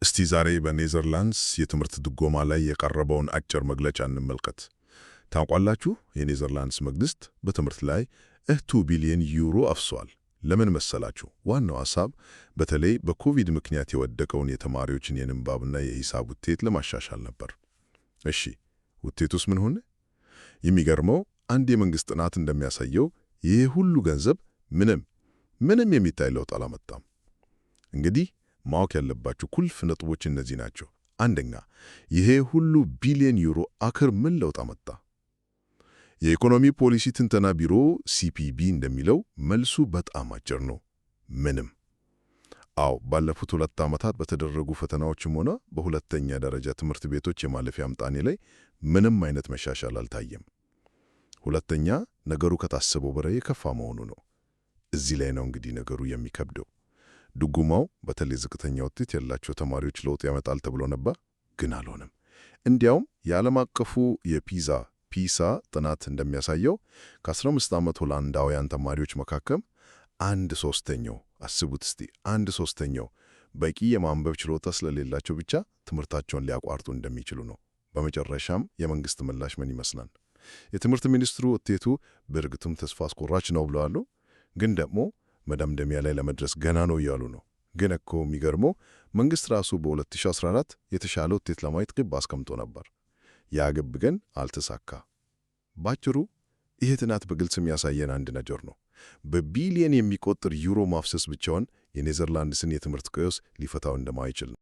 እስቲ ዛሬ በኔዘርላንድስ የትምህርት ድጎማ ላይ የቀረበውን አጭር መግለጫ እንመልከት። ታውቋላችሁ፣ የኔዘርላንድስ መንግስት በትምህርት ላይ 2 ቢሊዮን ዩሮ አፍሷል። ለምን መሰላችሁ? ዋናው ሐሳብ በተለይ በኮቪድ ምክንያት የወደቀውን የተማሪዎችን የንባብና የሂሳብ ውጤት ለማሻሻል ነበር። እሺ፣ ውጤቱስ ምን ሆነ? የሚገርመው አንድ የመንግስት ጥናት እንደሚያሳየው ይህ ሁሉ ገንዘብ ምንም ምንም የሚታይ ለውጥ አላመጣም። እንግዲህ ማወቅ ያለባችሁ ቁልፍ ነጥቦች እነዚህ ናቸው። አንደኛ፣ ይሄ ሁሉ ቢሊዮን ዩሮ አክር ምን ለውጥ አመጣ? የኢኮኖሚ ፖሊሲ ትንተና ቢሮ CPB እንደሚለው መልሱ በጣም አጭር ነው፣ ምንም። አዎ፣ ባለፉት 2 ዓመታት በተደረጉ ፈተናዎችም ሆነ በሁለተኛ ደረጃ ትምህርት ቤቶች የማለፊያ ምጣኔ ላይ ምንም አይነት መሻሻል አልታየም። ሁለተኛ፣ ነገሩ ከታሰበው በላይ የከፋ መሆኑ ነው። እዚህ ላይ ነው እንግዲህ ነገሩ የሚከብደው። ድጎማው በተለይ ዝቅተኛ ውጤት ያላቸው ተማሪዎች ለውጥ ያመጣል ተብሎ ነበር፣ ግን አልሆነም። እንዲያውም የዓለም አቀፉ የፒዛ PISA ጥናት እንደሚያሳየው ከ15 ዓመት ሆላንዳውያን ተማሪዎች መካከል አንድ ሶስተኛው፣ አስቡት እስቲ፣ አንድ ሶስተኛው በቂ የማንበብ ችሎታ ስለሌላቸው ብቻ ትምህርታቸውን ሊያቋርጡ እንደሚችሉ ነው። በመጨረሻም የመንግስት ምላሽ ምን ይመስላል? የትምህርት ሚኒስትሩ ውጤቱ በእርግጥም ተስፋ አስቆራጭ ነው ብለዋል። ግን ደግሞ መደምደሚያ ላይ ለመድረስ ገና ነው እያሉ ነው። ግን እኮ የሚገርመው መንግስት ራሱ በ2014 የተሻለ ውጤት ለማየት ግብ አስቀምጦ ነበር። ያ ግብ ግን አልተሳካ። ባጭሩ ይህ ጥናት በግልጽ የሚያሳየን አንድ ነገር ነው። በቢሊየን የሚቆጠር ዩሮ ማፍሰስ ብቻውን የኔዘርላንድስን የትምህርት ቀውስ ሊፈታው እንደማይችል ነው።